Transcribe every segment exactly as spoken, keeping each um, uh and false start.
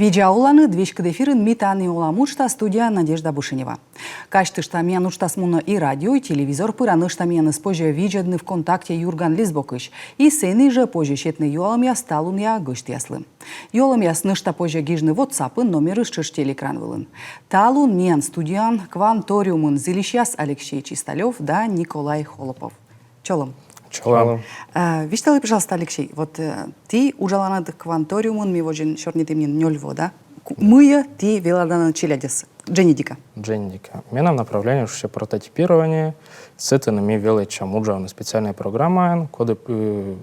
Видза оланныд! Веськыд эфирын «Ми тані олам» уджтас, студияын Надежда Бушенева. Казьтышта, миян уджтас мунӧ и радио, и телевизор пыр, а нӧшта миянӧс позьӧ видзӧдны ВКонтакте «Юрган» лист бокысь. И сэні жӧ позьӧ сетны юалӧмъяс талунъя гӧсьтъяслы. Юалӧмъяс нӧшта позьӧ гижны WhatsApp-ын, номерыс тшӧтш телеэкран вылын. Талун миян студияын «Кванториумын» зільысьяс Алексей Чисталёв да Николай Холопов. Чолӧм. Чолӧм. Э, висьталӧй, пожалуйста, Алексей, вот, э, ті уджаланныд «Кванториумын», ми водзын сёрнитім нин нёль во, да? Ку-, мыйӧ ті велӧданныд челядьӧс? Дженьыдика. Дженьыдика. Менам направление шусьӧ прототипирование. Сэтӧн ми велӧдчам уджавны специальнӧй программаӧн, коді, э,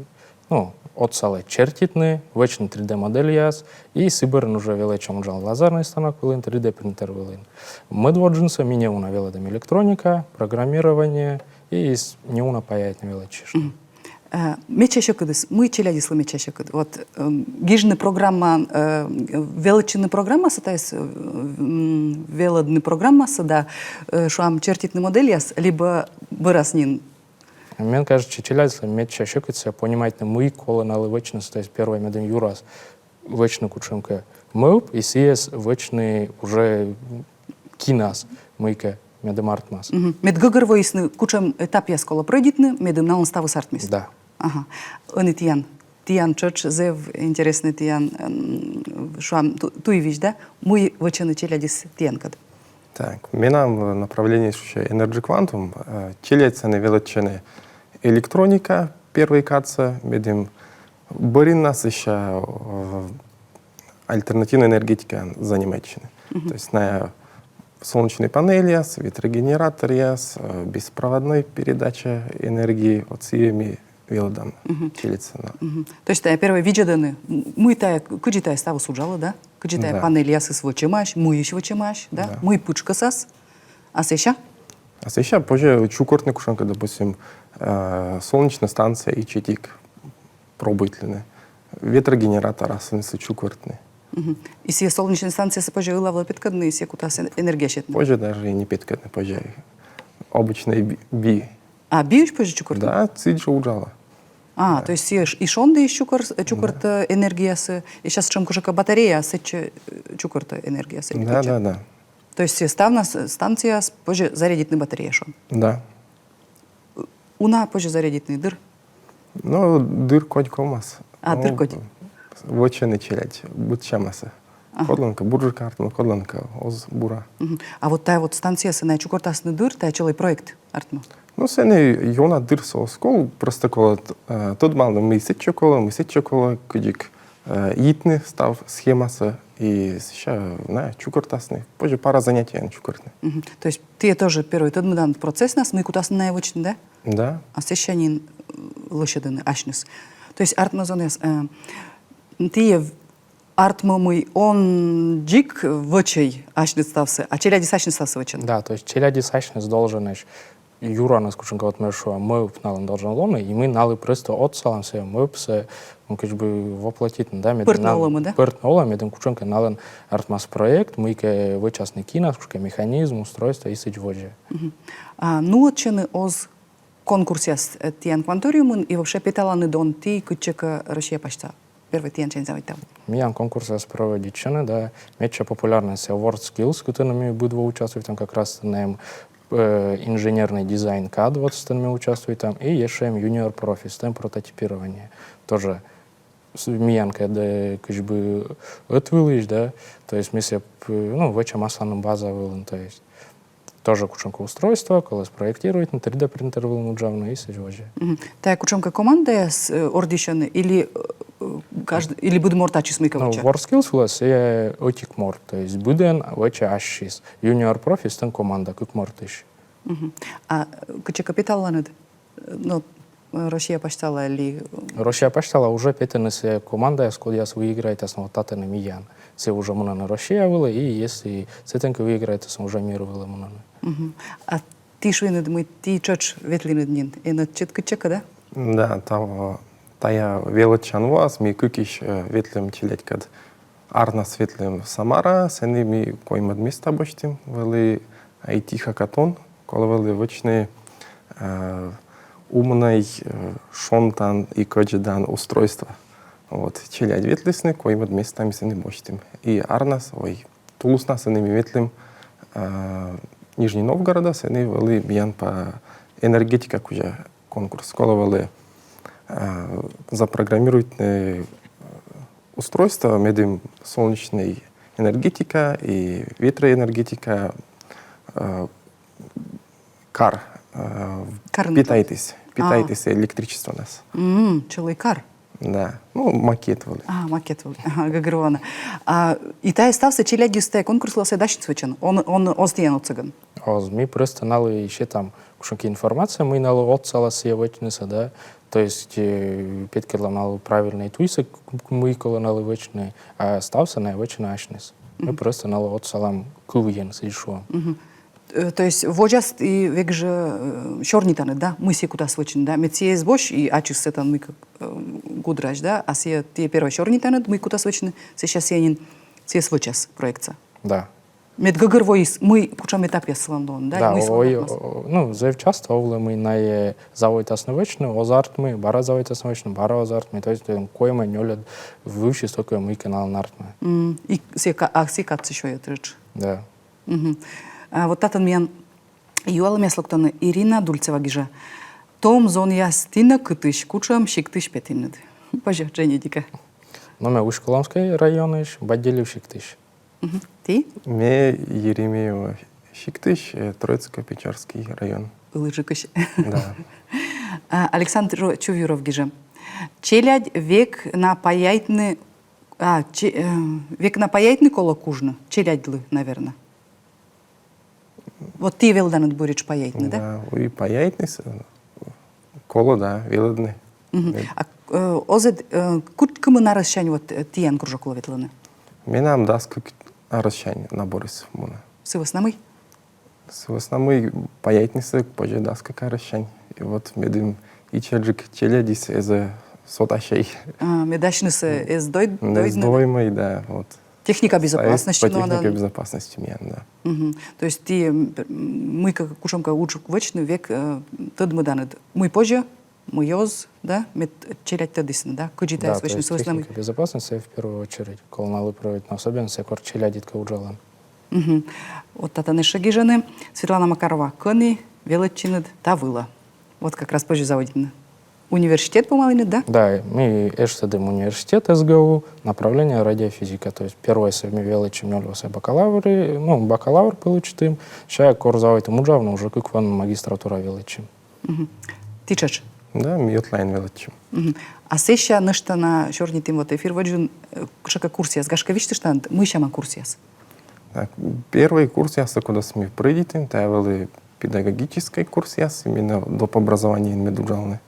ну, отсалӧ чертитны, вӧчны три дэ модельяс, и сы бӧрын уже велӧдчам уджавны лазернӧй станок вылын, три дэ принтер вылын. Мӧд во джынсӧ ми неуна велӧдам электроника, программирование, и с-, неуна паяйтны велӧдчыштны. Мгм. Э, медся сьӧкыдыс, мый челядьыслы медся сьӧкыд? Вот, эм, гижны программа, э, велӧдчыны программасӧ, то есть, э, м, велӧдны программасӧ да, э, шуам, чертитны модельяс, либӧ бӧрас нин? Мен кажитчӧ, челядьыслы медся сьӧкыд сійӧ понимайтны, мый колӧ налы вӧчнысӧ, то есть первой медым юрас вӧчны кутшӧмкӧ мӧвп, и сійӧс вӧчны уже кинас мыйкӧ медым артмас. Мгм. Мед гӧгӧрвоисны, кутшӧм этапъяс колӧ прӧйдитны, медым налӧн ставыс артмис. Да. Ага. Ӧні тіян, тіян тшӧтш зэв интереснӧй тіян, м, шуам, ту-, туйвизь, да? Мый вӧчӧны челядьыс тіянкӧд? Так, менам, э, направление шусьӧ Energy Quantum, э, челядь сэні велӧдчӧны электроника, первый кадсӧ, медым бӧрыннас сэсся, э, альтернативнӧй энергетикаӧн занимайтчыны. Мгм. То есть на солнечные панельяс, ветрогенераторъяс, э, беспроводной передача энергии, вот сійӧ ми велӧдам. Мгм. Челядь сэні. Мгм. То есть тайӧ первой видзӧдӧны, м, мый тайӧ, кыдзи тайӧ ставыс уджалӧ, да? Кыдзи тайӧ, да, панельясыс вӧчӧмаӧсь, мыйысь вӧчӧмаӧсь, да? Да. Мый пытшкӧсас? А сэсся? А сэсся позьӧ чукӧртны кутшӧмкӧ, допустим, э, солнечная станция ичӧтик пробуйтлыны. Ветрогенератор асывнысӧ чукӧртны. Мгм. И сійӧ солнечная станциясӧ позьӧ ылавлӧ петкӧдны, и сійӧ кутас эн-, энергия сетны? Позьӧ даже и не петкӧдны, позьӧ обычнӧй би-, би. А, биысь позьӧ чукӧртны? Да, сідз жӧ уджалӧ. А, да. То есть сійӧ ш-, и шондіысь чукӧр-, э, чукӧртӧ, да, энергиясӧ, и сэсся сэтшӧм кутшӧмкӧ батарея, сэтчӧ, э, чукӧртӧ энергиясӧ, или кутшӧм? Да, да, да. То есть сійӧ ставнас, э, станцияас позьӧ зарядитны батареяӧн? Да. Уна позьӧ зарядитны, дыр? Ну, дыр кодь ковмас. А, дыр кодь. Ну, вӧчӧны челядь быдсямасӧ. Ага. Кодлӧнкӧ бурджыка артмӧ, кодлӧнкӧ оз бура. Мгм. А вот тайӧ вот станциясӧ найӧ чукӧртасны, дыр, тайӧ целӧй проект артмӧ? Ну, сэні ёна дырсӧ оз ков, просто колӧ, э, тӧдмавны, мый сэтчӧ колӧ, мый сэтчӧ колӧ, кыдзи, э, йитны став схемасӧ, и сэсся найӧ чукӧртасны. Позьӧ пара занятиеӧн чукӧртны. Мгм. То есть тіян тоже первой тӧдмыданныд процесснас, мый кутасны найӧ вӧчны, да? Да. А сэсся нин, э, лӧсьӧдӧны асьныс. То есть артмӧ, зонъяс, э, тіян артмӧ, мый он дзик вӧчӧй асьныд ставсӧ, а челядьыс асьныд ставсӧ вӧчӧны. Да, то есть челядьыс асьныд долженӧсь юраныс кутшӧмкӧ, вот ме шуа, мӧвп налӧн должен лоны, и ми налы просто отсалам сійӧ мӧвпсӧ, ну, как бы воплотитны, да, медым пӧртны на-, олӧмӧ, да? Пӧртны олӧмӧ, медым кутшӧмкӧ налӧн артмас проект, мыйкӧ вӧчасны кинас, кутшӧмкӧ механизм, устройство и сідз водзӧ. Мгм. А нуӧдчӧны оз конкурсъяс, э, тіян «Кванториумын», и вообще петаланныд он ті кытчӧкӧ Россия пасьта? Первой тіянсянь заводитам. Миян конкурсъяс проводитчӧны, да, медся популярнӧйыс WorldSkills, кытӧн ми быд во участвуйтам, как раз тайӧ, э, инженерный дизайн, кад, вот сэтӧн ми участвуйтам, и ещӧ эм Junior Profi, сэтӧн прототипирование. Тоже с-, миянкӧд, э, как бы, ӧтвылысь, видишь, да, то есть ми сійӧ, п-, ну, вӧчам асланым база вылын, то есть тоже кутшӧмкӧ устройство, колӧ спроектируйтны, три дэ принтер вылын уджавны и сідз водзӧ. Мгм. Тайӧ кутшӧмкӧ командаяс, э, ордйысьӧны или, э, кажд-, или быд морт ачыс мыйкӧ вӧчӧ? Ну, WorldSkills вылас, э, ӧтик морт, то есть быдӧн вӧчӧ ачыс. Junior Profi, сэтӧн команда, кык мортысь. Мгм. А кытчӧкӧ петаланныд? Ну, Россия пасьтала ли? Россия пасьтала уже петӧны сійӧ командаяс, кодъяс выиграйтасны, вот татӧн и миян. Сійӧ уже мунӧны Россия вылӧ, и если сэтӧн кӧ выиграйтасны, уже мир вылӧ мунӧны. Мгм. А ті шуинныд, мый ті тшӧтш ветлінныд нин, эн ӧтчыд кытчӧкӧ, да? Да, та-, тайӧ велӧдчан воас ми кыкысь, э, ветлім челядькӧд. Арнас ветлім Самараӧ, сэні ми коймӧд места босьтім, вӧлі айти-хакатон, колӧ вӧлі вӧчны, э, умнӧй, э, шонтан и кӧдзыдан устройство. Вот, челядь ветлісны, коймӧд места ми сэні босьтім. И арнас, ой, тулыснас сэні ми ветлім, а, Нижний Новгородас, сэні вӧлі миян по энергетика кузя конкурс. Колӧ вӧлі, а, запрограммируйтны устройство, медым солнечный энергетика и ветроэнергетика, а, кар, а, Карын питайтіс, питайтіс электричествонас. М, челядь кар. Да. Ну, макет вӧлі. А, макет вӧлі. Ага, гӧгӧрвоана. А, и тайӧ ставсӧ челядьыс тайӧ конкурс вылас дасьтіс вӧчӧны? Он, он оз тіян отсӧгӧн? Оз, ми просто налы сетам кутшӧмкӧ информация, мый налы отсалас сійӧ вӧчнысӧ, да. То есть, э, петкӧдлам налы правильнӧй туйсӧ, мый колӧ налы вӧчны, а ставсӧ найӧ вӧчӧны асьныс. Ми просто налы отсалам кывйӧн, сідз шуам. Э, то есть водзас и век жӧ, э, сёрнитанныд, да, мый сійӧ кутас вӧчны, да, мед сійӧ эз босьт и ачыс сэтӧн мыйкӧ, э, гудрась, да, а сійӧ тіян первой сёрнитанныд, мый кутас вӧчны, сэсся сійӧ нин сійӧс вӧчас проектсӧ. Да. Мед гӧгӧрвоис, мый кутшӧм этапъяс сылӧн лоӧны, да, и Да, мый сылӧн ой, лоӧ. О, ну, зэв часто овлӧ, мый найӧ заводитасны вӧчны, оз артмы, бара заводитасны вӧчны, бара оз артмы, то есть, э, коймӧд-нёльӧд вывсьыс только мыйкӧ налӧн артмӧ. М, и сійӧ ка-, а сійӧ кадсӧ сёйӧ тшӧтш. Да. Мгм. А вот татӧн миян юалӧмъяс локтӧны. Ирина Дульцева гижӧ: «Том зонъяс, ті нӧ кытысь, кутшӧм сиктысь петінныд?» Позьӧ дженьыдика. Но ме Усть-Куломскӧй районысь, Бадьёльыв сиктысь. Мгм. Ті? Ме Еремеево сиктысь, э, Троицко-Печорский район. Ылыджыкысь. Да. А, Александр Чувьюров гижӧ: «Челядь век на паяйтны, а, че-, э, век на паяйтны колӧ кужны, челядьлы, наверно». Вот ті велӧданныд буретш паяйтны, да? Да, и паяйтны с-, колӧ, да, велӧдны. Мгм. Вед- А, э, оз эд, э, кыт-, кымын арӧссянь вот, э, тіян кружок вылӧ ветлӧны? Менам дас кык арӧссянь наборыс мунӧ. Сы вӧсна мый? Сы вӧсна мый паяйтнысӧ позьӧ дас кык арӧссянь. И вот медым ичӧтджык челядьыс эз сотасьӧй. А, мед асьнысӧ эз дой-, эз доймӧй, да, вот. Техника безопасности, техника безопасности миян, да. Мгм. То есть ті, м, мыйкӧ, кутшӧмкӧ удж вӧчны век, э, тӧдмӧданныд, мый позьӧ, мый оз, да, мед челядь тӧдісны, да, кыдзи тайӧс вӧчны, сы вӧсна мый. Техника безопасности в первую очередь колӧ налы проверитны, особенно сійӧ кор челядьыдкӧд уджалан. Мгм. Вот татӧн ещӧ гижӧны. Светлана Макарова: «Кӧні велӧдчинныд та вылӧ?» Вот как раз позьӧ заводитны. Университет помалінныд, да? Да, ми эштӧдім университет, СГУ, направление радиофизика. То есть первойсӧ ми велӧдчим нёль во сайӧ бакалавр, ну, бакалавр получитім, сэсся кор заводитім уджавны, уже кык во нин магистратура велӧдчим. Мгм. Ті тшӧтш? Да, ми ӧтлаын велӧдчим. Мгм. А сэсся нӧшта на сёрнитім вот эфир водзын, э, кутшӧмкӧ курсъяс, гашкӧ, висьтыштанныд, мый сяма курсъяс? Так, первый курсъяс, кодӧс ми прӧйдитім, тайӧ вӧлі педагогическӧй курсъяс, именно доп. Образованиеӧн мед уджалны.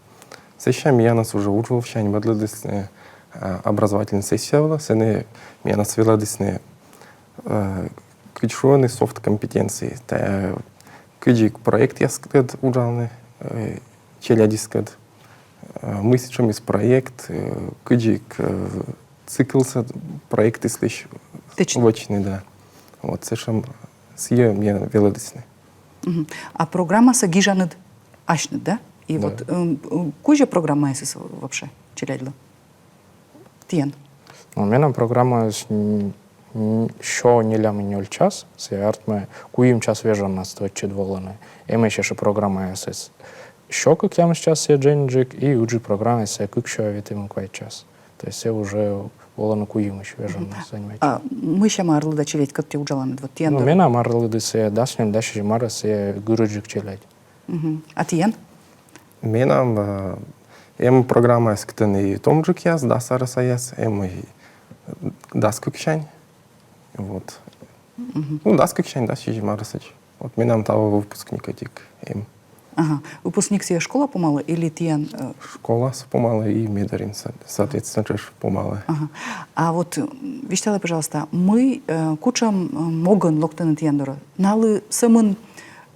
Сэсся миянӧс уже удж вывсянь мӧдлӧдісны, э, образовательнӧй сессия вылӧ, сэні миянӧс велӧдісны, э, кыдз шуӧны, soft компетенции. Тайӧ кыдзи проектъяскӧд уджалны, э, челядьыскӧд, э, мый сэтшӧмыс проект, э, кыдзи, э, циклсӧ проектыслысь вӧчны, да. Вот сэтшӧм сійӧ миянӧс велӧдісны. Мгм. А программасӧ гижанныд асьныд, да? И вот, м, м, кузьӧ программаясыс вообще челядьлы? Тіян. Ну, менам программаыс, м, м, сё нелямын нёль час, сійӧ артмӧ куим час вежоннас ӧтчыд волыны. Эмӧсь ещӧ программаясыс сё кӧкъямыс час, сійӧ дженьыдджык, и ыджыд программаыс сійӧ кык сё ветымын квайт час. То есть сійӧ уже волыны куимысь вежоннас занимайтчыны. А мый сяма арлыда челядькӧд ті уджаланныд? Вот тіян. Ну, менам арлыдыс сійӧ дас нёль, дас сизим арӧс, сійӧ гырыдджык челядь. Мгм. А тіян? Менам, э, эм программаяс, кытӧн и томджыкъяс, дас арӧсаяс, эм и дас кыксянь. Вот. Мгм. Ну, дас кыксянь, дас сизим арӧсӧдз. Вот менам таво выпускник ӧтик эм. Ага. Выпускник сійӧ школа помалӧ или тіян, э? Школасӧ помалӧ и медбӧрын, со-, соответственно, тшӧтш помалӧ. Ага. А вот, м, висьталӧй, пожалуйста, мый, э, кутшӧм, э, могӧн локтӧны тіян дорӧ? Налы сӧмын,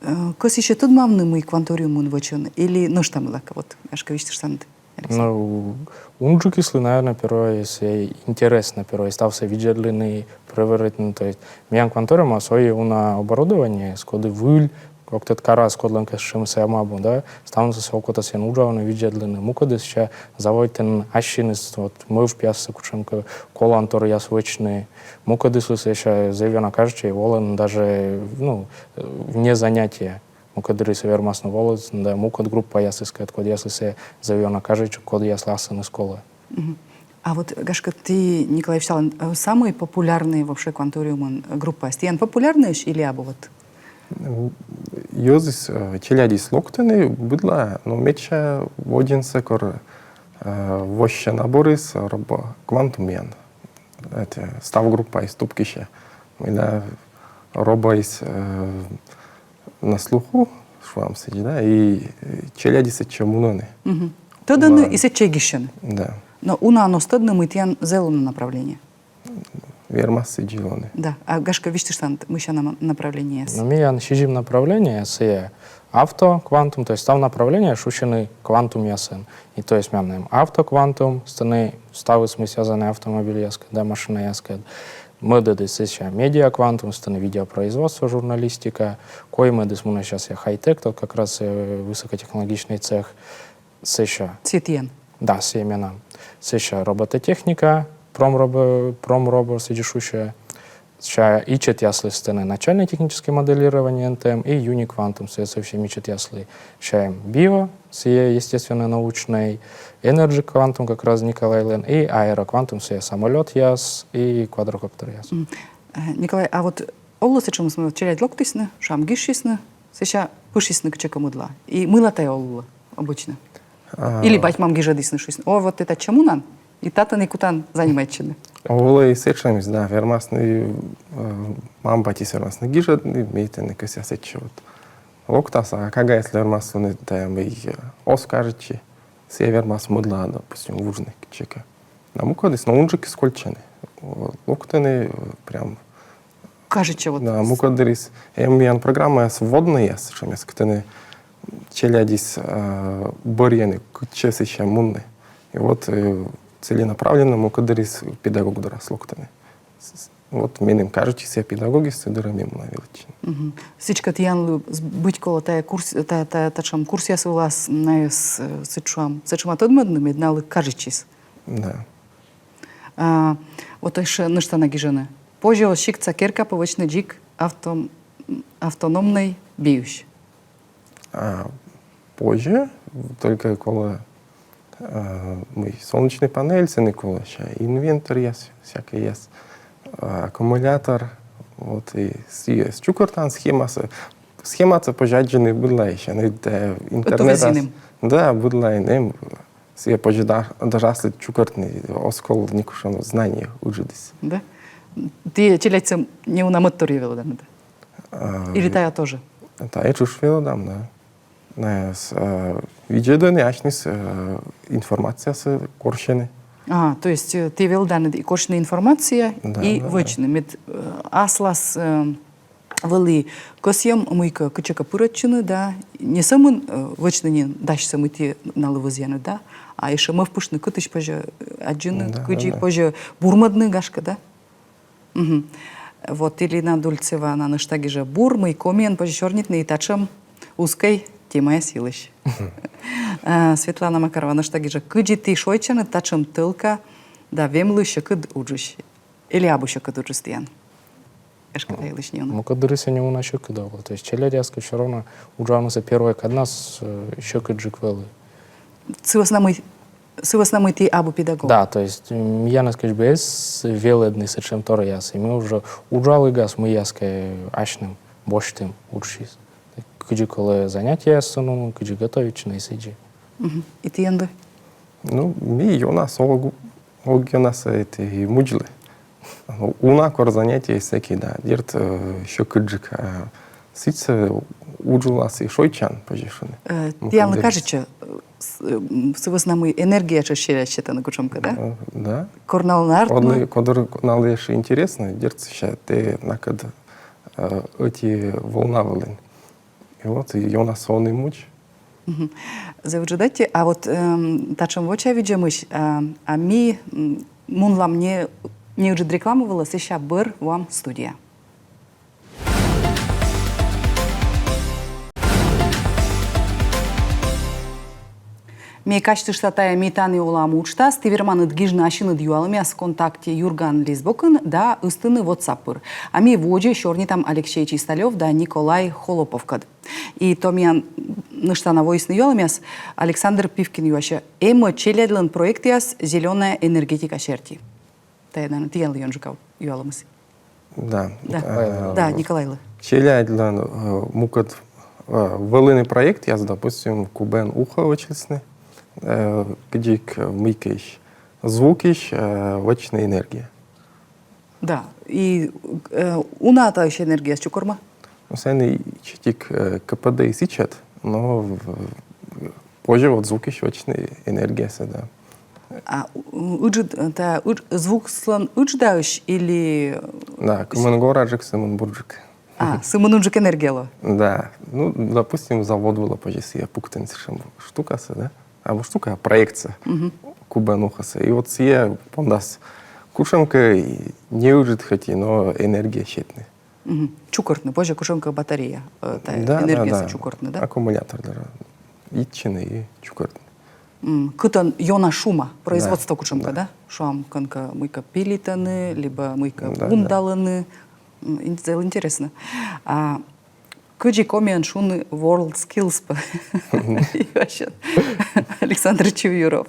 э, кӧсйысьӧ тӧдмавны, мый кванториумын вӧчӧны, или нӧшта мыйлакӧ, вот, гашкӧ, висьтыштанныд, Алексей? Ну, унджыкыслы, наверно, первой сійӧ интереснӧ, первой ставсӧ видзӧдлыны, прӧверитны, то есть миян кванториумас ӧй уна оборудование, коді выль, Ог тӧд, карас кодлӧнкӧ сэтшӧмыс эм-абу, да, ставнысӧ окота сійӧн уджавны, видзӧдлыны. Мукӧдыс сэсся заводитӧны ассьыныс вот мӧвпъяссӧ кутшӧмкӧ коланторъяс вӧчны. Мукӧдыслы сэсся зэв ёна кажитчӧ, и волӧны даже, ну, э, вне занятия. Мукӧддырйиыс вермасны волыны да мукӧд группаясыскӧд, кодъяслы сійӧ зэв ёна кажитчӧ, кодъяслы асывныс колӧ. Мгм. А вот, гашкӧ, ті, Николай, висьталан, э, самый популярный вообще кванториумын, э, группаяс. Тіян популярнӧйӧсь или абу вот? М, йӧзыс, э, челядьыс локтӧны быдлаӧ, но медся водзынсӧ, кор, э, воссьӧ наборыс, робӧ квантум миян. Это, став группаыс тупкисьӧ. Мыйла робӧ из, э, на слуху, шуам сідзи, да, и, э, челядьыс сэтчӧ мунӧны. Мгм. Тӧдӧны и сэтчӧ эгысьӧны. Да. Но унаӧн оз тӧдны, мый тіян зэв уна направление. Вермас сідзи лоны. Да. А гашкӧ висьтыштан, мися на-, направлениеяс? Ну, миян сизим направление, сійӧ автоквантум, то есть став направление шусьӧны квантумъясӧн. И то есть миян эм автоквантум, сэтӧні ставыс, мый связанӧ автомобильяскӧд да машинаяскӧд. Мӧдӧдыс сэсся медиаквантум, сэтӧні видеопроизводство, журналистика. Коймӧдыс мунӧ сэсся хай-тек, то как раз, э, высокотехнологичный цех. Сэсся. Сійӧ тіян? Да, сійӧ менам. Сэсся робототехника, промробо-, промробо сідзи шусьӧ. Сэсся ичӧтъяслы сэтӧні начальное техническое моделирование, эн тэ эм, и юниквантум, сійӧ совсем ичӧтъяслы. Сэсся эм био, сійӧ естественно-научный, энерджи квантум как раз Николайлӧн, и аэроквантум, сійӧ самолётъяс и квадрокоптеръяс. М. Э, Николай, а вот оллӧ сэтшӧмыс, мый челядь локтісны, шуам, гижсисны, сэсся пышйисны кытчӧкӧ мӧдлаӧ. И мыйла тайӧ оллӧ обычно? А. Или бать-мам гижӧдісны, шуисны: «О, вот тэ татчӧ мунан, и татӧн и кутан занимайтчыны». Олӧ и сэтшӧмыс, да, вермасны, э, мам-батьыс вермасны гижӧдны, мый тэныд кӧсъя сэтчӧ вот локтас, а кагаыслы вермасны, да, мый, э, оз кажитчы, сійӧ вермас мӧдлаӧ, допустим, вуджны кытчӧкӧ. А мукӧдыс, но унджыкыс кольччӧны. Локтӧны, э, прям. Кажитчӧ вот. Да, мукӧддырйиыс. Эм миян программаяс вводнӧйяс, сэтшӧмъяс, кытӧні челядьыс, э, бӧрйӧны, кытчӧ сэсся мунны. И вот, э, целенаправленно мукӧддырйиыс педагог дорас локтӧны. С-, с-, вот меным кажитчӧ, сійӧ педагогыс, сы дорӧ ме муна велӧдчыны. Мгм. Сідзкӧ, тіянлы з-, быть колӧ тайӧ курс, та, та, татшӧм курсъяс вылас найӧс, э, сэтшӧма, сэтшӧма тӧдмӧдны, мед налы кажитчис. Да. А, вот ещӧ нӧшта на гижӧны. Позьӧ оз сиктса керка пӧ вӧчны дзик авто-, автономнӧй биысь? А, позьӧ, только колӧ, а, мый, солнечный панель, сэні колӧ сэсся инвентарьяс, всякӧйяс, а, аккумулятор, вот, и сійӧс чукӧртан схемасӧ. Схемасӧ позьӧ аддзыны быдлаысь, а не, да, интернетас. Ӧтуввезйын эм. Да, быдлаын эм. Сійӧ позьӧ да-, даже аслыд чукӧртны, оз кол некутшӧм знание ыджыдыс. Да? Ті челядьсӧ неуна мӧдторйӧ велӧданныд? А, или тайӧ тоже? Тайӧ тшӧтш велӧдам, да. Найӧс, э, видзӧдӧны, асьныс, э, информациясӧ корсьӧны. А, то есть, э, ті велӧданныд и корсьны информация, да, и да, вӧчны, да. Мед, э, аслас, э, вӧлі кӧсйӧм мыйкӧ кытчӧкӧ пырӧдчыны, да, не сӧмын, э, вӧчны нин дасьсӧ, мый ті налы вӧзъянныд, да, а ещӧ мӧвпыштны, кытысь позьӧ, э, аддзыны, да, кыдзи, да, да, позьӧ бурмӧдны, гашкӧ, да? Мгм. Вот Ирина Дульцева, она нӧшта гижӧ: бур, мый комиӧн позьӧ сёрнитны и татшӧм узкӧй темаяс йылысь. Э, Светлана Макарова нӧшта гижӧ: кыдзи ті шойччанныд татшӧм тӧлка да вемлы сьӧкыд уджысь? Или абу сьӧкыд уджыс тіян? Эшкӧ та йылысь неуна. Мукӧддырйиыс неуна сьӧкыд овлӧ. То есть челядьяскӧд всё равно уджавнысӧ первой каднас, э, сьӧкыдджык вӧлі. Сы вӧсна мый, сы вӧсна мый ті абу педагог. Да, то есть, м, миянӧс кыдз бы эз велӧдны сэтшӧм торъяс, и ми уже уджалігас мыйяскӧд асьным босьтім уджысь. Кыдзи колӧ занятиеясӧ нуны, кыдзи готовитчыны и сідзи. Мгм. И тіянлы? Ну, ми ёнасӧ ог-, ог ёнасӧ эті мудзлы. Ну, уна кор занятие сэки, да, дерт, э, сьӧкыдджык, а сідзсӧ удж вылас и шойччан, позьӧ шуны. Э, тіянлы кажитчӧ, э, с-, э, м, сы вӧсна мый энергия тшӧтш сетӧны кутшӧмкӧ, да? Э, да. Кор налӧн артмӧ. Кодлы, кодыр налӧн ещӧ интереснӧ, дерт, сэсся тэ накӧд, э, ӧти волна вылын. И вот, и ёнасӧ он и мудз. Мгм. Зэв ыджыд аттьӧ. А вот, эм, татшӧм вочавидзӧмысь, а, а ми, м, мунлам не, неыджыд реклама вылӧ, сэсся бӧр воам студияӧ. Ме казьтышта, тайӧ «Ми тані олам» уджтас. Ті верманныд гижны ассьыныд юалӧмъяс ВКонтакте «Юрган» лист бокын да ыстыны WhatsApp пыр. А ми водзӧ сёрнитам Алексей Чисталёв да Николай Холоповкӧд. И то миян нӧшта на воисны юалӧмъяс. Александр Пивкин юасьӧ: эм-ӧ челядьлӧн проектъяс зелёная энергетика серти? Тайӧ, наверно, тіянлы ёнджыка юалӧмыс. Да. Да. Э, да, Николайлы. Челядьлӧн, э, мукӧд, э, вӧліны проектъяс, допустим, Кубен ухо вӧчлісны, э, кыдзи, э, мыйкӧысь, звукысь, э, вӧчны энергия. Да. И, э, уна таысь энергияс чукӧрма? Ну, сэні ичӧтик, э, КПД-ыс ичӧт, но в-, позьӧ вот звукысь вӧчны энергиясӧ, да. А, м, ыджыд, э, та ыдж-, звукыслӧн ыдждаысь или... Да, кымын гораджык, сымын бурджык. А, сымын унджык энергия лоӧ? Да. Ну, допустим, завод вылӧ позьӧ сійӧ пуктыны сэтшӧм штукасӧ, да? Абу штука, а проектсӧ. Кубен ухосӧ. И вот сійӧ пондас кутшӧмкӧ неыджыд хоть и, но энергия сетны. Мгм. Чукӧртны, позьӧ кутшӧмкӧ батарея, э, та... Да, да, энергиясӧ да. Чукӧртны, да? Аккумулятор даже. Йитчыны и чукӧртны. М, кытӧн ёна шума, производство кутшӧмкӧ, да? Шуам, кӧнкӧ мыйкӧ пилитӧны, либӧ мыйкӧ вундалӧны. М, ин-, зэв интереснӧ. А кыдзи комиӧн шуны WorldSkills пӧ? Юасьӧ Александр Чуюров.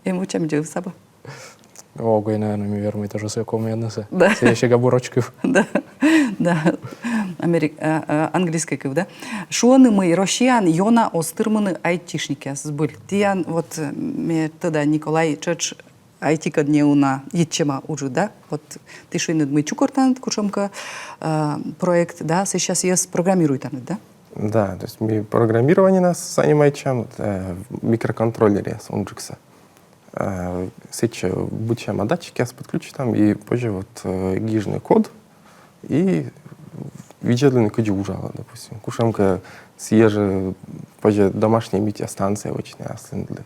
Эм вӧчӧм дзик абу? Ог ӧй, наверно, ми вермӧй тоже сійӧ комиӧннысӧ. Да. Сійӧ ещӧ габурочкыв. Да. Да. Америк-, а, а, английскӧй кыв, да? Шуӧны, мый Россияын ёна оз тырмыны айтишникъяс, збыль. Тіян вот, э, ме тӧда, Николай, тшӧтш айтикӧд неуна йитчӧма уджыд, да? Вот ті шуинныд, мый чукӧртанныд кутшӧмкӧ, э, проект, да, сэсся сійӧс программируйтанныд, да? Да, то есть ми программированиенас занимайтчам, э, микроконтроллеръяс унджыксӧ. Э, сэтчӧ быдсяма датчикъяс подключитам и позьӧ вот, э, гижны код и видзӧдлыны, кыдзи уджалӧ, допустим. Кутшӧмкӧ сійӧ жӧ позьӧ домашняя метеостанция вӧчны аслыныдлы.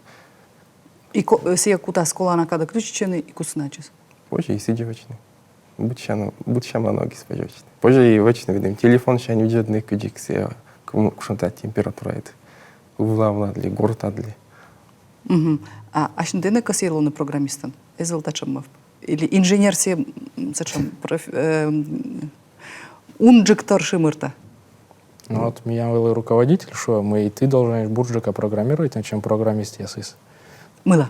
И ко-, э, сійӧ кутас колана кадӧ ключ сетны и кутны ачыс? Позьӧ и сідзи вӧчны. Быдсяма, быдсяма ногыс позьӧ вӧчны. Позьӧ и вӧчны, видимо, телефонсянь видзӧдны, кыдзи сійӧ, кутшӧм та температураыд. Ывла вылад ли, гортад ли. Мгм. А асьныд эн кӧсйы лоны программистӧн? Эз вӧв татшӧм мӧвп? Или инженер сійӧ, м, сэтшӧм проф-, э, м, унджык тор шымыртӧ? Ну вот, миян вӧлі руководитель шуӧ, мый ті должен бурджыка программируйтны, чем программистъясыс. Мыйла?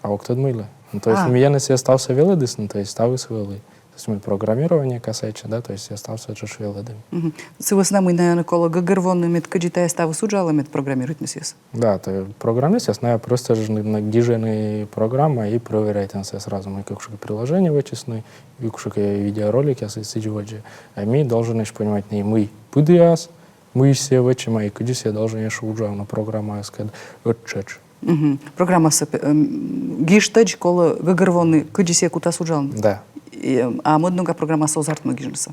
А ог тӧд мыйла. Ну, то есть, а, миянӧс сійӧ ставсӧ велӧдісны, то есть ставыс вӧлі. То есть мый программирование касается, да, то есть сійӧ ставсӧ тшӧтш велӧдӧ. Мгм. Сы вӧсна мый, наверно, колӧ гӧгӧрвоны, мед кыдзи тайӧ ставыс уджалӧ, мед программируйтны сійӧс. Да, то программистъяс, наверно, просто жӧ на-, гижӧны программа и проверяйтӧны сразу. Мый кутшӧмкӧ приложение вӧчисны, кутшӧмкӧ видеороликъяс и сідз водзӧ. А ми должен ещё понимайтны, мый пыдіас, мыйысь сійӧ вӧчӧма и кыдзи сійӧ должен ещё уджавны программаыскӧд ӧттшӧтш. Мгм. Программасӧ, эм, гижтӧдз колӧ гӧгӧрвоны, кыдзи сійӧ кутас уджалны. Да. И, эм, а мӧд нога программасӧ оз артмы гижнысӧ.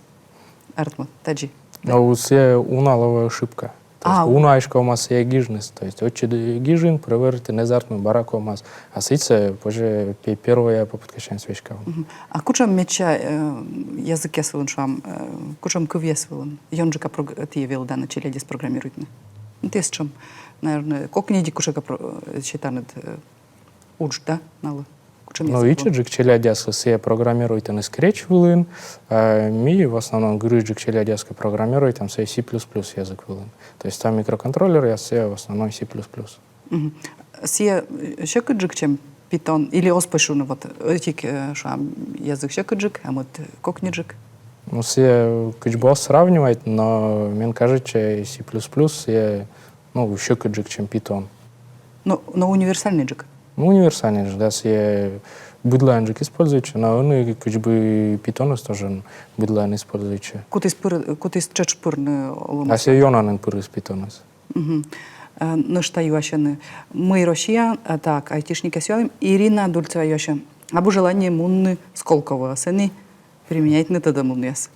Артмӧ, тадзи. Но сійӧ уна лоӧ ошибка. То есть, а, унаысь ковмас сійӧ гижнысӧ. То есть, ӧтчыд гижин, проверитін, эз артмы, бара ковмас. А сідзсӧ позьӧ пе-, первой попыткасянь веськавны. Мгм. А кутшӧм медся, э, языкъяс вылын, шуам, э, кутшӧм кывъяс вылын ёнджыка прог-, тіян велӧдӧны челядьӧс программируйтны? Ну, тэ сэтшӧм, наверно, кокньыдик кутшӧмкӧ про-, э, сетанныд, э, удж, да, налы? Кутшӧм язык вылын? Ну, ичӧтджык челядьяс сійӧ программируйтӧны Scratch вылын, а ми в основном гырысьджык челядьяскӧд программируйтам сійӧ C плюс плюс язык вылын. То есть там микроконтроллеръяс сійӧ в основном C плюс плюс. Мгм. Сійӧ, э, сьӧкыдджык, чем Python, или оз позь шуны, вот, ӧтик, э, шуам, язык сьӧкыдджык, а мӧд кокньыдджык? Ну, сійӧ кыдз бы оз сравнивайтны, но мен кажитчӧ, C плюс плюс сійӧ, ну, сьӧкыдджык, чем Python. Но, но универсальнӧйджык? Ну, универсальнӧйджык, да, сійӧ быдлаынджык используйтчӧ, но ӧні кыдз бы Pythonыс тоже быдлаын используйтчӧ. Кутіс пыр-, кутіс тшӧтш пырны олӧмас. А сійӧ ёна нин пырис Pythonыс. Мгм. Э, нӧшта юасьӧны, мый Россияын, а, так, айтишникъяс юалӧм, Ирина Дульцева юасьӧ: абу желание мунны Сколковоӧ, сэні применяйтны тӧдӧмлунъяс?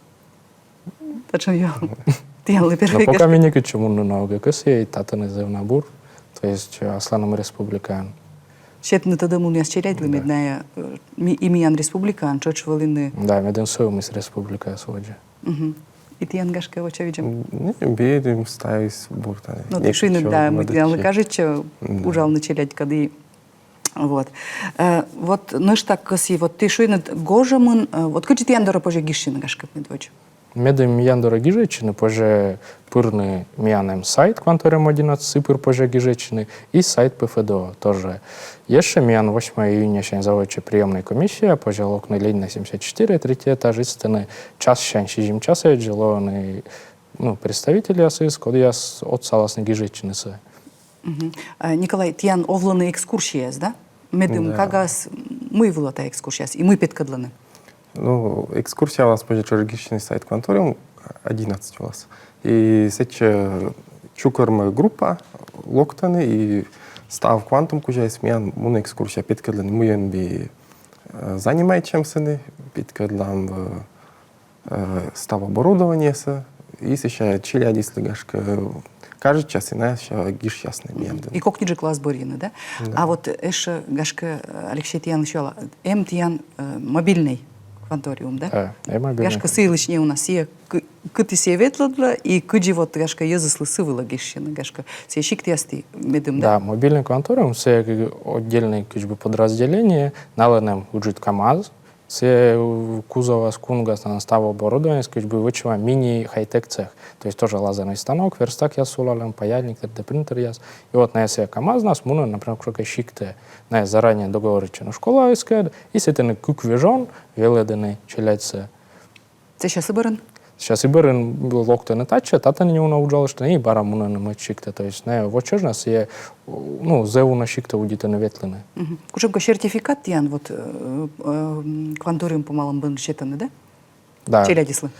Татшӧм юалӧм. Тіянлы первой. Но пока ме некытчӧ мунны на ог кӧсйы, татӧн зэв на бур, то есть, э, асланым республикаын. Сетны тӧдӧмлунъяс челядьлы, да, мед найӧ, э, ми-, и миян республикаын тшӧтш вӧліны. Да, медым сӧвмис республикаяс водзӧ. Мгм. И тіян, гашкӧ, вочавидзӧм? М, не, бедім ставыс буртӧны. Но ті шуинныд, да, мый тіянлы кажитчӧ уджалны челядькӧд и вот. Э, вот нӧшта кӧсйи, вот ті шуинныд гожӧмын, э, вот кыдзи тіян дорӧ позьӧ гижсьыны, гашкӧ, медводз? Медым миян дорӧ гижӧдчыны, позьӧ пырны, миян эм сайт Кванториум одиннадцать, сы пыр позьӧ гижӧдчыны, и сайт П Ф Д О тоже. Ещӧ миян восьмого июнясянь заводитчӧ приёмнӧй комиссия, позьӧ локны Ленина семьдесят четыре, третий этаж, и сэтӧні чассянь сизим часӧдз лоӧны, ну, представительясыс, кодъяс отсаласны гижӧдчынысӧ. Мгм. А, Николай, тіян овлӧны экскурсияяс, да? Медым кагас, мый вылӧ тайӧ экскурсияяс и мый петкӧдлӧны? Ну, экскурсия вылас позьӧ тшӧтш гижсьыны сайт Кванториум одиннадцать вылас. И сэтчӧ чукӧрмӧ группа, локтӧны, и став квантум кузяыс миян мунӧ экскурсия петкӧдлыны, мыйӧн ми, э, занимайтчам сэні, петкӧдлам, э, э, став оборудованиесӧ, и сэсся челядьыслы, гашкӧ, кажитчас, и найӧ сэсся гижсясны миян дорӧ. И кокниджык лоас бӧрйыны, да? Да. А вот ещӧ, гашкӧ, Алексей, тіянлысь юала, эм тіян, э, мобильнӧй Кванториум, да? Э, эм мобильнӧй. Гашкӧ, сы йылысь неуна, сійӧ кы-, кыті сійӧ ветлӧдлӧ, и кыдзи вот, гашкӧ, йӧзыслы сы вылӧ гижсьыны, гашкӧ, сійӧ сиктъяс ті, медым, да? Да, мобильнӧй Кванториум, сійӧ отдельнӧй, как бы, подразделение, налӧн эм ыджыд КамАЗ, сійӧ, э, кузовас, кунігас, налӧн став оборудованиеыс, как бы, вӧчӧма мини-хай-тек цех. То есть тоже лазернӧй станок, верстакъяс сулалӧм, паяльник, три дэ принтеръяс. И вот найӧ сійӧ КамАЗнас мунӧны, например, кутшӧмкӧ сиктӧ. Найӧ заранее договоритчӧны школаыскӧд, и сэтӧні кык вежон велӧдӧны челядьсӧ. Сэсся сы бӧрын? Сэсся сы бӧрын локтӧны татчӧ, татӧн неуна уджалыштӧны и бара мунӧны мӧд сиктӧ. То есть найӧ вочавидзӧны, сійӧ, ну, зэв уна сиктӧ удитӧны ветлыны. Мгм. Кутшӧмкӧ сертификат тіян вот, э, э, Кванториум помалӧм бӧрын сетӧны, да? Да. Челядьыслы.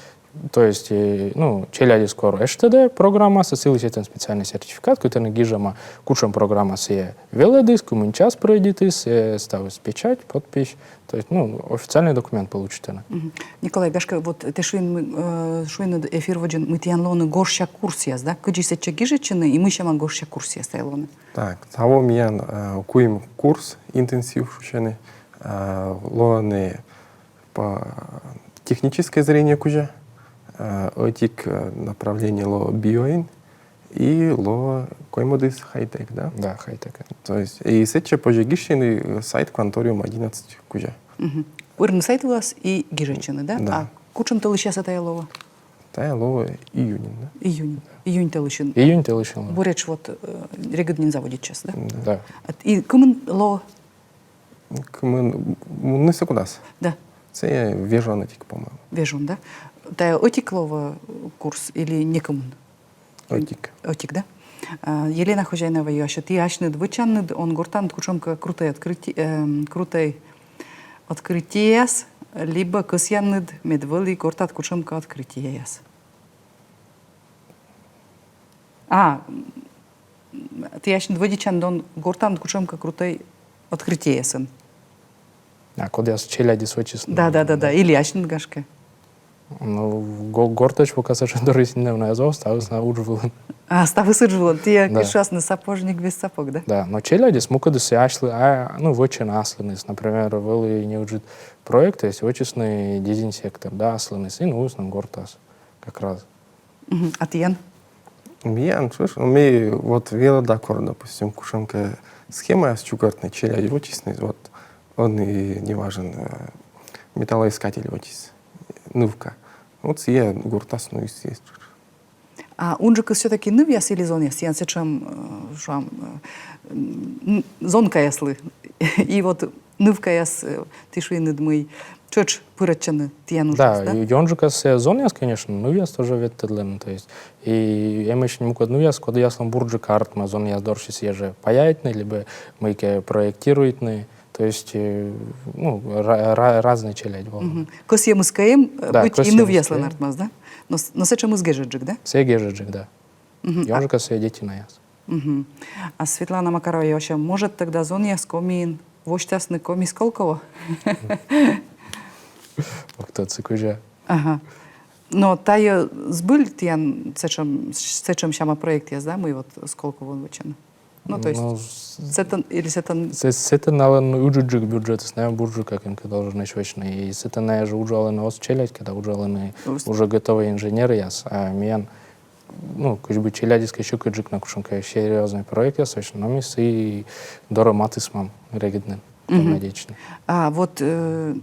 То есть, э, ну, челядьыс кор эштӧдӧ программасӧ, сылы сетӧны специальнӧй сертификат, кытӧн гижӧма, кутшӧм программа сійӧ велӧдіс, кымын час пройдитіс, э, ставыс, печать, подпись. То есть, ну, официальнӧй документ получитӧны. Мгм. Николай, гашкӧ, вот тэ шуин, э, шуин эфир водзын, мый тіян лоӧны гожся курсъяс, да? Кыдзи сэтчӧ гижӧдчыны и мый сяма гожся курсъяс тайӧ лоӧны? Так, таво миян, э, куим курс, интенсив шусьӧны, э, лоӧны по техническое зрение кузя, э, ӧтик, э, направление лоӧ биоин, и лоӧ коймӧдыс хай-тек, да? Да, хай-тек. То есть, и сэтчӧ позьӧ гижсьыны, э, сайт Кванториум одиннадцать кузя. Мгм. Пырны сайт вылас и гижӧдчыны, да? Да. А кутшӧм тӧлысьясӧ тайӧ лоӧ? Тайӧ лоӧ июньын, да? Июнь. Июнь тӧлысьын. Июнь тӧлысьын лоӧ. Буретш вот, э, регыд нин заводитчас, да? Да. А и кымын лоӧ? Кымын, муннысӧ кодъяс? Да. Сійӧ вежон ӧтик, по-моему. Вежон, да? Тайӧ ӧтик лоӧ курс или некымын? Ӧтик. Ӧтик, да? А, Елена Хозяинова юасьӧ: ті асьныд вӧчанныд, он гортанныд кутшӧмкӧ крутӧй открыти-, эм, крутӧй открытиеяс, либӧ кӧсъянныд, мед вӧлі гортад кутшӧмкӧ открытиеяс? А, м, ті асьныд вӧдитчанныд, он гортанныд кутшӧмкӧ крутӧй открытиеясӧн. А, кодъяс челядьыс вӧчисны. Да, да, да, да. Или асьныд, гашкӧ. Ну, го-, гортӧдз пока сэтшӧм дорйыс нинӧм на эз ов, ставыс на удж вылын. А, ставыс удж вылын. Тіян, да, кыдз шуасны, сапожник без сапог, да? Да, но челядьыс мукӧдыс асьлы, а, ну, вӧчӧны аслыныс. Например, вӧлі неыджыд проект, то есть вӧчисны дезинсектор, да, аслыныс, и нуисны гортас как раз. Мгм. А тіян? Миян, слышь, ну, ми вот велӧда кор, допустим, кутшӧмкӧ схемаяс чукӧртны, челядь вӧчисны, вот, он и неважен, э, металлоискатель вӧчис, нывка. Вот сійӧ гортас нуис. А унджыкыс всё-таки нывъяс или зонъяс? Тіян сэтшӧм, э, шуам, э, м, зонкаяслы. И вот нывкаяс, э, ті шуинныд, мый тшӧтш пырӧдчӧны тіян уджас, да? Да, ёнджыкасӧ зонъяс, конечно, нывъяс тоже ветлӧдлӧны, то есть. И эмӧсь мукӧд нывъяс, кодъяслӧн бурджыка артмӧ зонъяс дорсьыс еже паяйтны, либӧ мыйкӧ проектируйтны. То есть, э, ну, ра-, ра-, разнӧй челядь вӧлӧ. Мгм. Кӧсйӧмыс кӧ эм, э, да, быть и нывъяслӧн артмас, да? Но с-, но сэтшӧмыс гежӧдджык, да? Сійӧ гежӧдджык, да. Мгм. А ёнджыкасӧ детинаяс. Мгм. А Светлана Макарова юасьӧ: может, тогда зонъяс Комиын восьтасны Коми Сколково? Ог тӧд сы кузя. Ага. Но тайӧ збыль тіян сэтшӧм, сэтшӧм сяма проектъяс, да, мый вот Сколковоын вӧчӧны? Ну, то есть, Ну, сэтӧн, или сэтӧн... Сэ-, сэтӧн налӧн ыджыдджык бюджетыс, найӧ бурджыка кӧнкӧ долженӧсь вӧчны. И сэтӧн найӧ жӧ уджалӧны оз челядькӧд, а уджалӧны уже готовӧй инженеръяс. А миян, ну, кыдз бы челядьыс кӧ сьӧкыдджык на кутшӧмкӧ серьёзнӧй проектъяс вӧчны, но ми сійӧ дорӧ матысмам регыд нин. Надейтчыны. А вот э,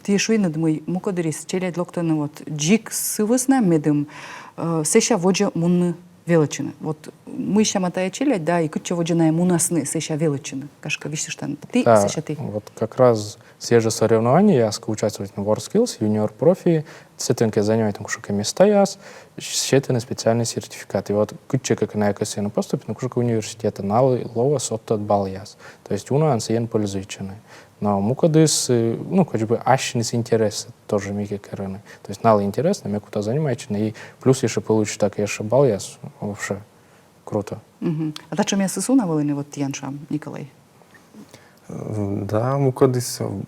ті шуинныд, мый мукӧддырйиыс челядь локтӧны вот дзик сы вӧсна, медым э, сэсся водзӧ мунны велӧдчыны. Вот мый сяма тайӧ челядь, да, и кытчӧ водзӧ найӧ мунасны сэсся велӧдчыны. Гашкӧ висьтыштан ті, Да, сэсся ті. Вот как раз сійӧ жӧ соревнованияс, участвовать на WorldSkills, юниор профи, сэтӧн кӧ занимайтны кутшӧмкӧ местаяс, сетӧны специальнӧй сертификат. И вот кытчӧкӧ кӧ найӧ кӧсйӧны поступитны, ну, кутшӧмкӧ университетӧ, налы лоас вот тот баллъяс. То есть унаӧн сійӧн пользуйтчӧны. Но мукӧдыс, э, ну, кыдз бы ассьыныс интерес тоже мыйкӧ керӧны. То есть налы интереснӧ, мед кута занимайтчыны, и плюс ещӧ получит так ещӧ баллъяс, вообще круто. Мгм. А татшӧмъясыс уна вӧліны вот тіян, шуам, Николай? Да, мукӧдыс э,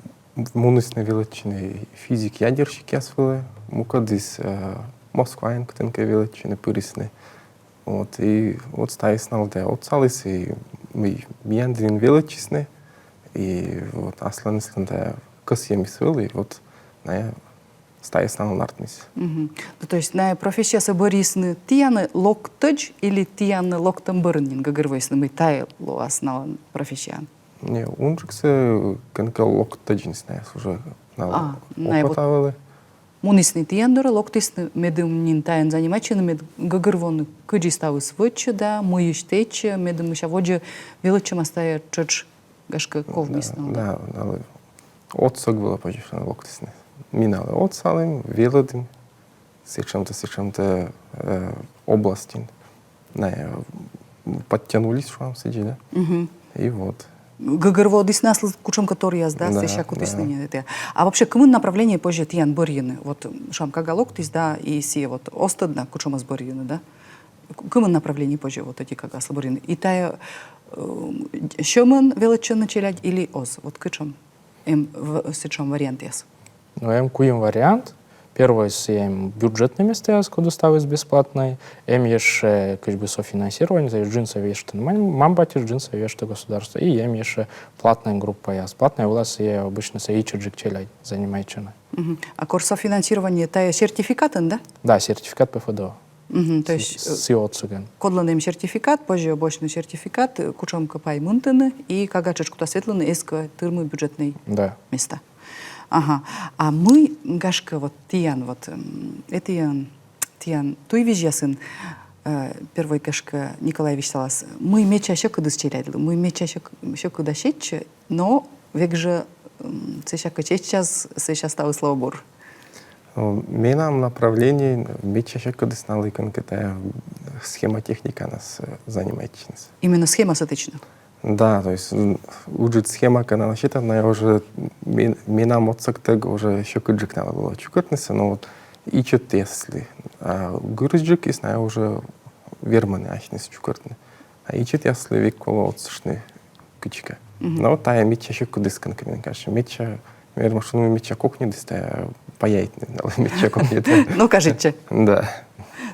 мунісны велӧдчыны физик-ядерщикъяс вылӧ, мукӧдыс э, Москваын кытӧнкӧ велӧдчыны пырисны. Вот, и вот ставыс налӧн да отсаліс, и ми-, миян дінын велӧдчисны, и вот асланыслӧн да кӧсйӧмыс вӧлі, и вот найӧ ставыс налӧн артмис. Мгм. Ну, то есть найӧ профессиясӧ бӧрйисны тіянӧ локтӧдз или тіянӧ локтӧм бӧрын нин гӧгӧрвоисны, мый тайӧ лоас налӧн профессияӧн? Не, унджыксӧ кӧнкӧ локтӧдзиныс найӧ уже налы. А, найӧ вот Опыта вӧлі. Мунісны тіян дорӧ, локтісны, медым нин тайӧн занимайтчыны, мед гӧгӧрвоны, кыдзи ставыс вӧчсьӧ да мыйысь тэчсьӧ, медым сэсся водзӧ велӧдчӧмас тайӧ тшӧтш, гашкӧ, ковмис налы. Да, налы отсӧг вылӧ позьӧ шуны локтісны. Ми налы отсалім, велӧдім сэтшӧмтӧ, сэтшӧмтӧ э, областьын. Найӧ подтянулись, шуам, сідзи, да? И вот. Гӧгӧрвоӧдісны аслыс кутшӧмкӧ торъяс, да, Да, сэсся кутісны да. нин этійӧ. А вообще, кымын направление позьӧ тіян бӧрйыны? Вот, шуам, кага локтіс, да, и сійӧ вот оз тӧд на, кутшӧмӧс бӧрйыны, да? К-, кымын направление позьӧ вот эті кагаыслы бӧрйыны? И тайӧ э, сьӧмӧн велӧдчӧны челядь или оз? Вот кутшӧм эм в-, сэтшӧм вариантъяс? Ну, эм куим вариант. Первойыс эм бюджетнӧй местаяс, кодъяс ставыс бесплатнӧй. Эм ещӧ кыдз бы софинансирование, то есть джынсӧ вештӧны мам-, мам-батьыс, джынсӧ вештӧ государство. И эм ещӧ платнӧй группаяс. Платнӧй вылас и обычнӧ сійӧ ичӧтджык челядь занимайтчӧны. Мгм. А кор софинансирование, тайӧ сертификатӧн, да? Да, сертификат ПФДО. Мгм. То Сы-, есть э, сы отсӧгӧн. Кодлӧн эм сертификат, позьӧ босьтны сертификат, э, кутшӧмкӧ пай мынтыны, и кага тшӧтш кутас ветлыны, эз кӧ тырмы бюджетнӧй Да. места. Ага. А мый, гашкӧ, вот тіян, вот м, этійӧн, тіян туйвизьясын, э, первой, гашкӧ, Николай висьталас, мый медся сьӧкыдыс челядьлы, мый медся сьӧк-, сьӧкыда сетчӧ, но век жӧ м, сэсся кӧ сетчас, сэсся ставыслы обур. Э, Менам направление медся сьӧкыдыс налы кӧнкӧ тайӧ схемотехниканас э, занимайтчыны. Именно схемасӧ тэчны. Да, то есть м, ыджыд схема кӧ налы сетан, найӧ уже мен-, менам отсӧгтӧг уже сьӧкыдджык налы вӧлі чукӧртнысӧ, но вот ичӧтъяслы. А гырысьджыкыс найӧ уже вермӧны асьныс чукӧртны. А ичӧтъяслы век колӧ отсыштны кыдзкӧ. Но тайӧ медся сьӧкыдыс кӧнкӧ, мен кажется. Медся, вермӧ шуны, медся кокньӧдыс тайӧ паяйтны, налы медся кокньӧдыс. Но кажитчӧ. Да.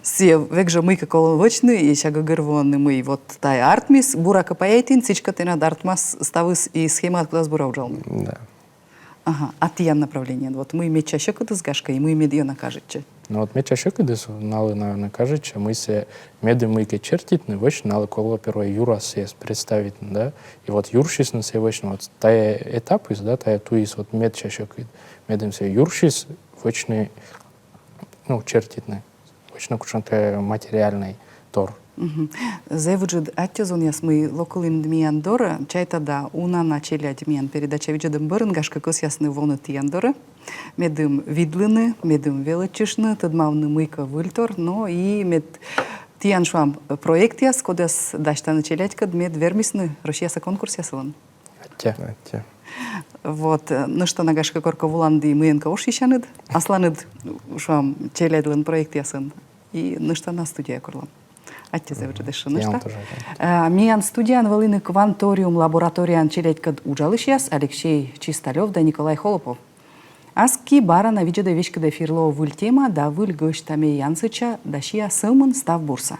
Сійӧ век жӧ мыйкӧ колӧ вӧчны, и сэсся гӧгӧрвоӧны, мый вот тайӧ артмис, буракӧ паяйтін, сідзкӧ тэнад артмас ставыс и схемаыд кутас бура уджалны. Да. Ага, а тіян направлениеын, вот мый медся сьӧкыдыс, гашкӧ, и мый мед ёна кажитчӧ? Ну вот медся сьӧкыдыс налы, наверное, кажитчӧ, мый сійӧ медым мыйкӧ чертитны, вӧчны налы колӧ первой юрас сійӧс представитны, да? И вот юрсисны сійӧс вӧчны, вот тайӧ этапыс, да, тайӧ туйыс вот медся сьӧкыд. Медым сійӧ юрсис вӧчны, ну, чертитны. Вӧчны кутшӧмкӧ материальнӧй тор. Мгм. Зэв ыджыд аттьӧ, зонъяс, мый локылінныд миян дорӧ. Чайта да, уна на челядь миян передача видзӧдӧм бӧрын, гашкӧ, кӧсъясны воны тіян дорӧ, медым видлыны, медым велӧдчыштны, тӧдмавны мыйкӧ выльтор, но и мед тіян, шуам, проектъяс, кодъяс дасьтанныд челядькӧд, мед вермисны Россияса конкурсъясылӧн. Аттьӧ. Аттьӧ. Вот, э, нӧшта на, гашкӧ, коркӧ воланныд и мыйӧнкӧ ошйысянныд асланыд, шуам, челядьлӧн проектъясӧн. И нӧшта на студияӧ корлам. Аттьӧ зэв ыджыд эшшӧ нӧшта. Тоже аттьӧ. Э, миян студияын вӧліны «Кванториум» лабораторияын челядькӧд уджалысьяс Алексей Чисталёв да Николай Холопов. Аски бара на видзӧдӧй веськыд эфирлы выль тема да выль гӧсьт. А ме, Ян Сыча, дасьтча сӧмын став бурсӧ.